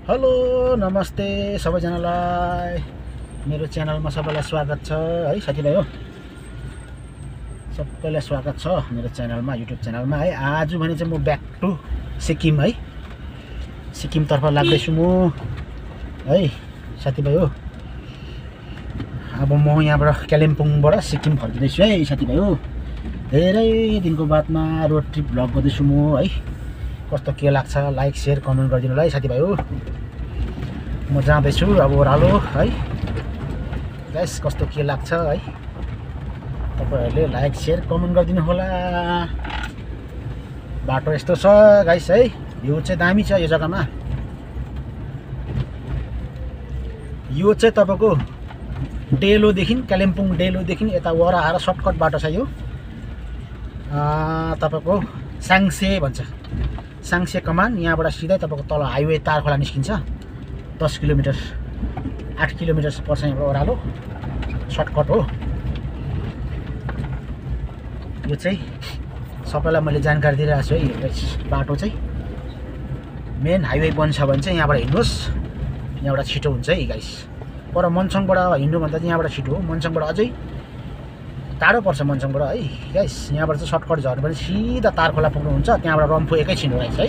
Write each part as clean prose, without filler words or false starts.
Hello नमस्ते सबैजनालाई मेरो च्यानलमा सबैलाई स्वागत छ है साथीभाइ हो सबैलाई स्वागत छ मेरो च्यानलमा युट्युब च्यानलमा है। आज भने चाहिँ म ब्याक टु सिक्किम है सिक्किमतर्फ लाग्दैछु म है साथीभाइ हो। अब म यहाँबाट कालिम्पोङबाट सिक्किम फर्किँदैछु है साथीभाइ हो। धेरै दिनको बादमा रोड ट्रिप भ्लग गर्दैछु म है। कस्तो के लाग्छ लाइक शेयर कमेन्ट गरिदिनु होला है साथीभाइ हो। म जाँदैछु अब ओह्रालो है गाइस, कस्तो के लाग्छ है तपाईहरुले लाइक शेयर कमेन्ट गरिदिनु होला। बाटो यस्तो छ गाइस है, भ्यू चाहिँ दामी छ यो जग्गामा। यो चाहिँ तपाईको डेलोदेखि कालिम्पोङ डेलोदेखि यता वरा आएर सर्टकट बाटो छ यो। तपाईको साङसे भन्छ, साङसे कमान। यहाँबाट सिधै तपाईको तल हाइवे तारखोला निस्किन्छ। 10 किलोमिटर 8 किलोमिटर पर्छ यहाँबाट ओह्रालो, सर्टकट हो यो चाहिँ। सबैलाई मैले जानकारी दिइरहेको छु है। यो बाटो चाहिँ मेन हाइवे बन्छ भने चाहिँ यहाँबाट हिँड्नुहोस्, यहाँबाट छिटो हुन्छ है गाइस। पर मन्सङबाट हिँड्नु भन्दा चाहिँ यहाँबाट छिटो हो। मन्सङबाट अझै टाढो पर्छ मन्सङबाट है गाइस। यहाँबाट चाहिँ सर्टकट झर्नु भने सिधा तारखोला पुग्नुहुन्छ, त्यहाँबाट रम्फू एकैछिन हो गाइस है।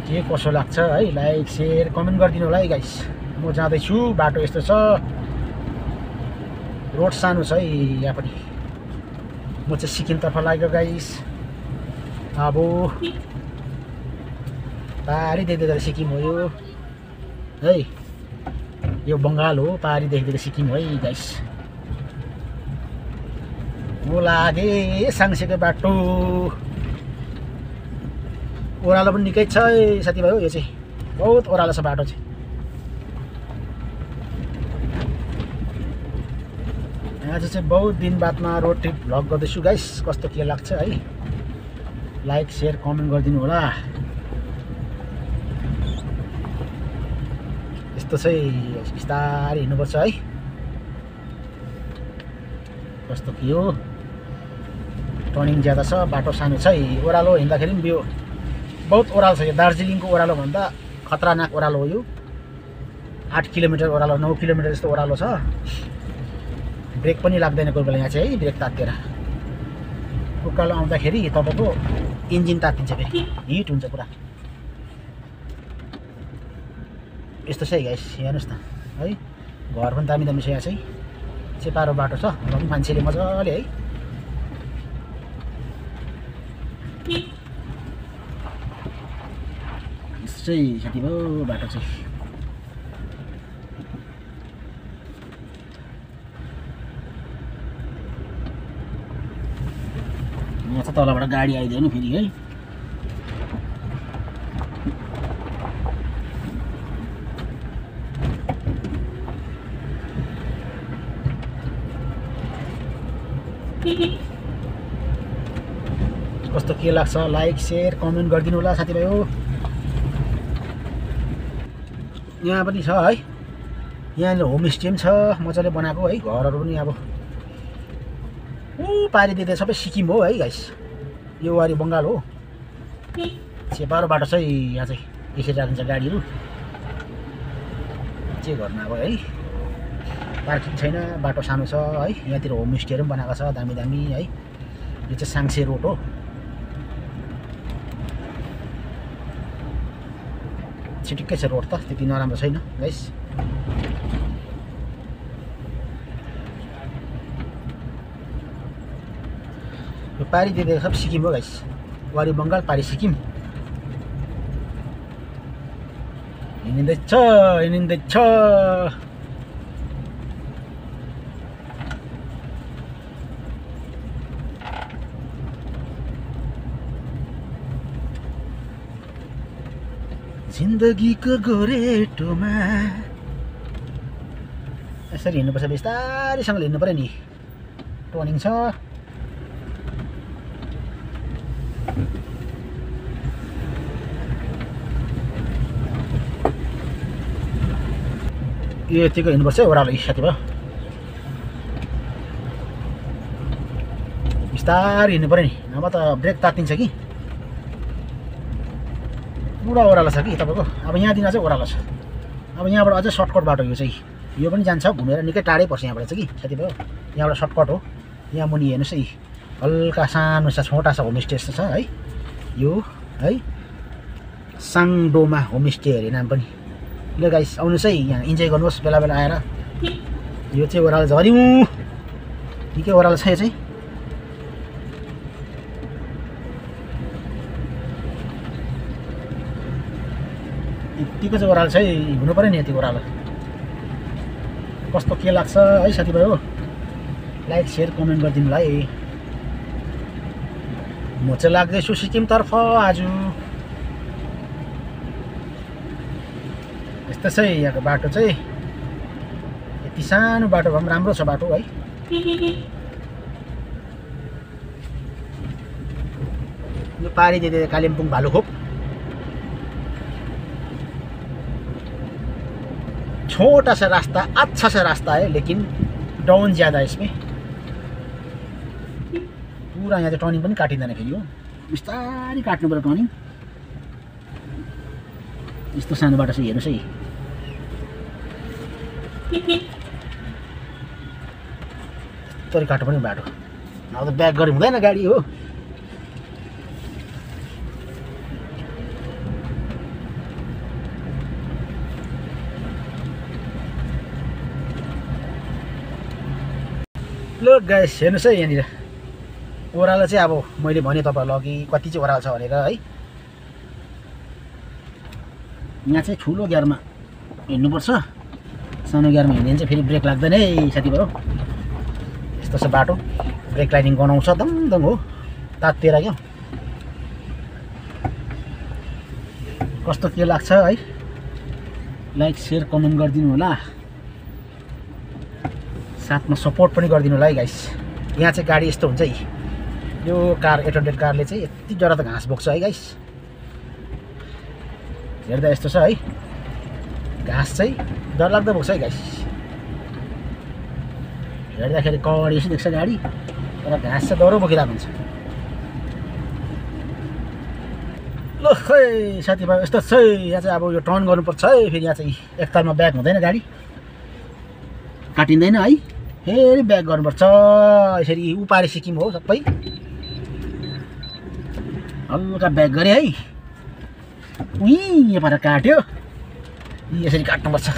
के कसो लाग्छ है लाइक शेयर कमेन्ट गरिदिनु होला है गाइस। म जाँदैछु, बाटो यस्तो छ, रोड सानो छ है यहाँ पनि। म चाहिँ सिक्किमतर्फ लाग्यो गाइस। अब पारी देख्दै सिक्किम हो यो है। यो बङ्गाल हो, पारी देख्दै सिक्किम हो है गाइस। म लागे साङसेको बाटो। ओह्रालो पनि निकै छ है साथीभाइ हो। यो चाहिँ बहुत ओह्रालो छ बाटो चाहिँ। आज चाहिँ बहुत दिन बादमा रोड ट्रिप भ्लग गर्दैछु गाइस। कस्तो के लाग्छ है लाइक शेयर कमेन्ट गरिदिनु होला। यस्तो चाहिँ बिस्तारै हिँड्नुपर्छ है। कस्तो के हो, टर्निङ ज्यादा छ, बाटो सानो छ है। ओह्रालो हिँड्दाखेरि पनि यो बहुत ओह्रालो छ। यो दार्जिलिङको ओह्रालो भन्दा खतरनाक ओह्रालो हो यो। 8 किलोमिटर ओह्रालो, 9 किलोमिटर जस्तो ओह्रालो छ। ब्रेक पनि लाग्दैन कोही बेला यहाँ चाहिँ है, ब्रेक तात्तिएर। उकालो आउँदाखेरि तपाईँको इन्जिन तात्तिन्छ, फेरि हिट हुन्छ पुरा। यस्तो छ है गाइस, हेर्नुहोस् न है। घर पनि दामी दामी छ यहाँ चाहिँ, चेपारो बाटो छ। र पनि मान्छेले मजाले है चाहिँ साथीभाइ बाटो चाहिँ। यहाँ चाहिँ तलबाट गाडी आइदियो नि फेरि है। कस्तो के लाग्छ लाइक शेयर कमेन्ट गरिदिनु होला साथीभाइ हो। यहाँ पनि छ है, यहाँनिर होमस्टे पनि छ मजाले बनाएको है। घरहरू पनि अब पारी दिँदै सबै सिक्किम हो है गाइस। यो वारी बङ्गाल हो। चेपारो बाटो छ है यहाँ चाहिँ, यसरी राखिन्छ गाडीहरू। के गर्नु अब है, पार्किङ छैन, बाटो सानो छ है। यहाँतिर होमस्टेहरू पनि बनाएको छ दामी दामी है। यो चाहिँ साङसे रोड हो। छिटिक्कै छ रोड त, त्यति नराम्रो छैन गाइस। यो पारी दिँदै सब सिक्किम हो गाइस। वारी बङ्गाल पारी सिक्किम। हिँडिँदैछ हिँडिँदैछ। जिन्दगीको गोरेटोमा यसरी हिँड्नुपर्छ, बिस्तारैसँगले हिँड्नु पर्यो नि। टर्निङ छ। यो यतिको हिँड्नुपर्छ है ओह्रालो साथीभाइ। बिस्तारै हिँड्नु पर्यो नि, नभए त ब्रेक तात्तिन्छ कि। पुरा ओह्रालो छ कि तपाईँको। अब यहाँदेखि चाहिँ ओह्रालो छ। अब यहाँबाट अझै सर्टकट बाटो यो चाहिँ, यो पनि जान्छ घुमेर निकै टाढै पर्छ यहाँबाट चाहिँ कि साथीभाइ। यहाँबाट सर्टकट हो। यहाँ मुनि हेर्नुहोस् है, हल्का सानो छ छोटा छ होमस्टे छ है यो है, साङडोमा होमस्टे अरे नाम पनि। ल गाइस आउनुहोस् है, यहाँ इन्जोय गर्नुहोस् बेला बेला आएर। यो चाहिँ ओह्रालो झऱ्यौँ, निकै ओह्रालो छ यो चाहिँ। यतिको चाहिँ ओह्रालो छ है, हुनु पऱ्यो नि यति ओह्रालो। कस्तो के लाग्छ है साथीभाइ हो, लाइक सेयर कमेन्ट गरिदिनु होला है। म चाहिँ लाग्दैछु सिक्किमतर्फ आज। यस्तो छ है यहाँको बाटो चाहिँ, यति सानो बाटो भए पनि राम्रो छ बाटो है। यो पारी दिँदै कालिम्पोङ भालुखोप। छोटा सा रास्ता, अच्छा सा रास्ता है, लेकिन डाउन ज़्यादा है इसमें। पूरा यहाँ चाहिँ टर्निङ पनि काटिँदैन फेरि हो, बिस्तारै काट्नु पर्यो टर्निङ। यस्तो सानो बाटो चाहिँ हेर्नुहोस् है। यस्तरी काट्नु पनि बाटो, अब त ब्याक गरे हुँदैन गाडी हो। ल गाइस हेर्नुहोस् है, यहाँनिर ओह्रालो चाहिँ अब मैले भने तपाईँहरूलाई अघि कति चाहिँ ओह्रालो छ भनेर है। यहाँ चाहिँ ठुलो गियरमा हिँड्नुपर्छ, सानो गियरमा हिँड्यो भने चाहिँ फेरि ब्रेक लाग्दैन है साथीभाइ हो। यस्तो छ बाटो, ब्रेक लाइनिङ गनाउँछ दमदम हो, तातेर क्या। कस्तो के लाग्छ है, लाइक सेयर कमेन्ट गरिदिनु होला, साथमा सपोर्ट पनि गरिदिनु होला है गाइस। यहाँ चाहिँ गाडी यस्तो हुन्छ है, यो कार 800 कारले चाहिँ यति जरा त घाँस बोक्छ है गाइस। हेर्दा यस्तो छ है, घाँस चाहिँ डरलाग्दो बोक्छ है गाइस। हेर्दाखेरि कडी यसो देख्छ गाडी, तर घाँस चाहिँ डह्रो बोकिरहेको हुन्छ। ल खै साथीभाइ यस्तो छ है, यहाँ चाहिँ अब यो टर्न गर्नुपर्छ है। फेरि यहाँ चाहिँ एकतालमा ब्याक हुँदैन, गाडी काटिँदैन है, फेरि ब्याक गर्नुपर्छ। यसरी उपारे सिक्किम हो सबै, हल्का ब्याक गरे है। यहाँ पर काट्यो, यसरी काट्नुपर्छ।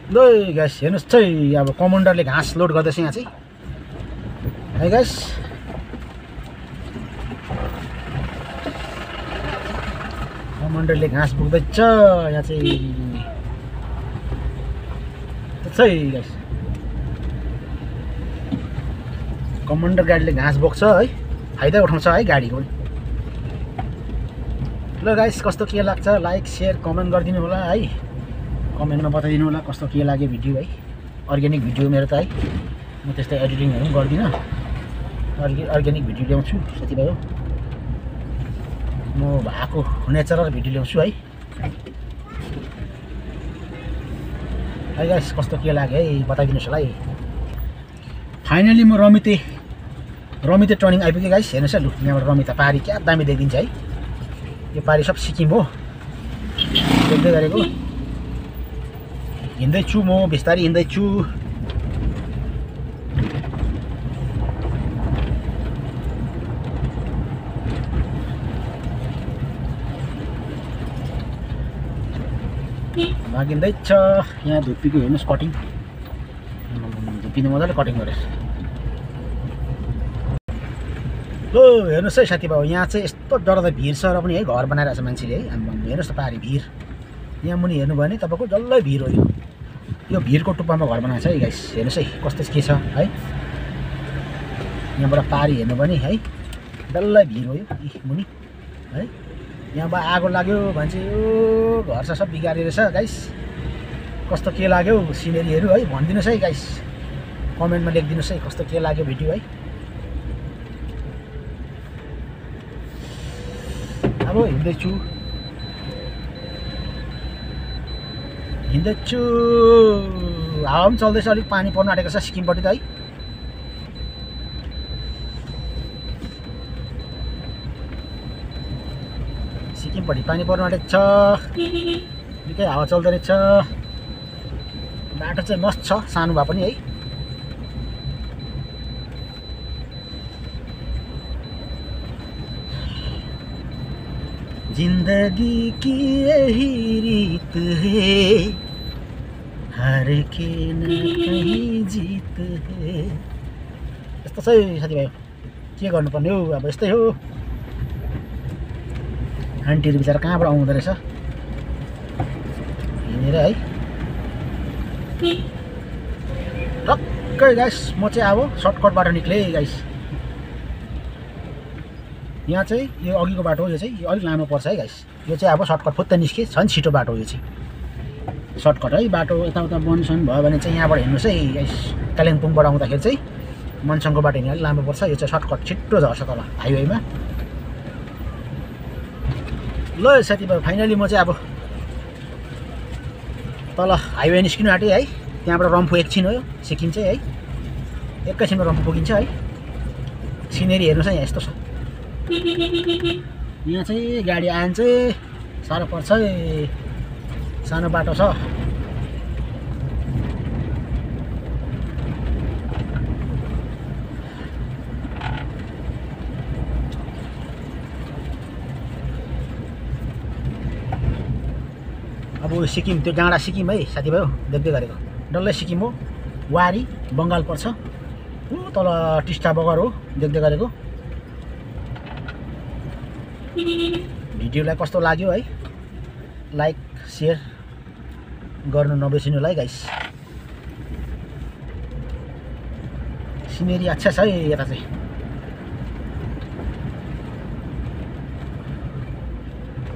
ल गाइस हेर्नुहोस् है, अब कमान्डरले घाँस लोड गर्दैछ यहाँ चाहिँ है गाइस। कमान्डरले घाँस बोक्दैछ यहाँ चाहिँ है गाइस। कमान्डर गाडीले घाँस बोक्छ है, फाइदा उठाउँछ है गाडीको। ल गाइस कस्तो के लाग्छ, लाइक सेयर कमेन्ट गरिदिनु होला है। कमेन्टमा बताइदिनु होला कस्तो के लाग्यो भिडियो है। अर्ग्यानिक भिडियो मेरो त है, म त्यस्तै एडिटिङहरू पनि गर्दिनँ, अर्ग्यानिक भिडियो ल्याउँछु साथीभाइ हो। म भएको नेचरल भिडियो ल्याउँछु है। है गाइस कस्तो के लाग्यो है बताइदिनुहोस् होला है। फाइनली म रमिते टर्निङ आइपुगेँ गाइस। हेर्नुहोस् है, लु यहाँबाट रमिता पारी क्या दामी देखिन्छ है। यो पारी सब सिक्किम हो, देख्दै गरेको। हिँड्दैछु म, बिस्तारै हिँड्दैछु। भागिँदैछ यहाँ धुप्पीको हेर्नुहोस् कटिङ, धुप्पीले मजाले कटिङ गरेर। ल हेर्नुहोस् है साथीभाइ, यहाँ चाहिँ यस्तो डरलाग्दो भिड छ र पनि है, घर बनाइरहेको छ मान्छेले है। हेर्नुहोस् त पारी भिड, यहाँ मुनि हेर्नुभयो भने तपाईँको डल्लै भिड हो। यो भिडको टुप्पामा घर बनाएको छ है गाइस। हेर्नुहोस् है कस्तो के छ है। यहाँबाट पारी हेर्नु भने है, डल्लै भिड हो यो मुनि है। यहाँ आगो लाग्यो भने चाहिँ यो घर छ सब बिगारेर छ गाइस। कस्तो के लाग्यो सिनेरीहरू है भनिदिनुहोस् है गाइस, कमेन्टमा लेखिदिनुहोस् है कस्तो के लाग्यो भिडियो है। अब हिँड्दैछु हावा पनि चल्दैछ, अलिक पानी पर्न आँटेको छ सिक्किमपट्टि त है। सिक्किमपट्टि पानी पर्न आँटेको छ, निकै हावा चल्दो रहेछ। बाटो चाहिँ मस्त छ, सानो भए पनि है। जिंदगी की यही रीत है, हार के न कहीं जीत है। यस्तो छ है साथीभाइ, के गर्नुपर्ने हो अब, यस्तै हो। आन्टीहरू बिचरा कहाँबाट आउँदो रहेछ हिँडेर है। टक्कै गाइस म चाहिँ अब सर्टकटबाट निक्लेँ गाइस। यहाँ चाहिँ यो अघिको बाटो हो, यो चाहिँ यो अलिक लामो पर्छ है गाइस। यो चाहिँ अब सर्टकट फुत्त निस्के, झन् छिटो बाटो हो यो चाहिँ सर्टकट है। बाटो यताउता बनसन भयो भने चाहिँ यहाँबाट हिँड्नुहोस् है गाइस। कालिम्पोङबाट आउँदाखेरि चाहिँ मनसङको बाटो हिँड्नु अलिक लामो पर्छ, यो चाहिँ सर्टकट छिट्टो झर्छ तल हाइवेमा। ल साथीभाइ फाइनली म चाहिँ अब तल हाइवे निस्किनु आँटेँ है। त्यहाँबाट रम्फू एकछिन हो सिक्किम चाहिँ है, एकैछिनमा रम्फू पुगिन्छ है। सिनेरी हेर्नुहोस् है यहाँ यस्तो छ। यहाँ चाहिँ गाडी आयो भने चाहिँ साह्रो पर्छ है, सानो बाटो छ। अब सिक्किम त्यो डाँडा सिक्किम है साथीभाइ हो, देख्दै गरेको डल्लै सिक्किम हो। वारी बङ्गाल पर्छ, ऊ तल टिस्टा बगर हो देख्दै गरेको। भिडियोलाई कस्तो लाग्यो है, लाइक सेयर गर्नु नबिर्सिनु होला है गाइस। सिनेरी अच्छा छ है यता चाहिँ।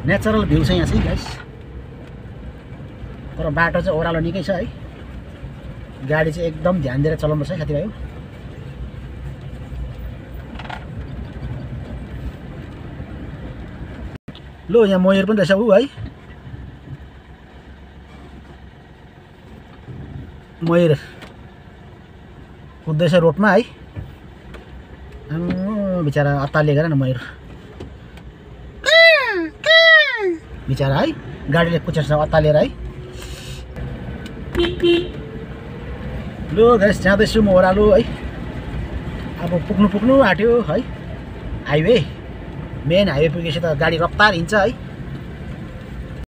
नेचरल भ्यू छ यहाँ चाहिँ गाइस, तर बाटो चाहिँ ओह्रालो निकै छ है। गाडी चाहिँ एकदम ध्यान दिएर चलाउनुपर्छ है साथीभाइ हो। लो यहाँ मयूर पनि रहेछ ऊ है, मयूर कुद्दैछ रोडमा है। बिचरा अत्तालिएर न मयूर बिचरा है, गाडीले कुचेर्छ अत्तालिएर है। लो गाइस जाँदैछु म ओह्रालो है। अब पुग्नु आँट्यो है हाइवे, मेन हाइवे पुगेपछि त गाडी रफ्तार हिँड्छ है।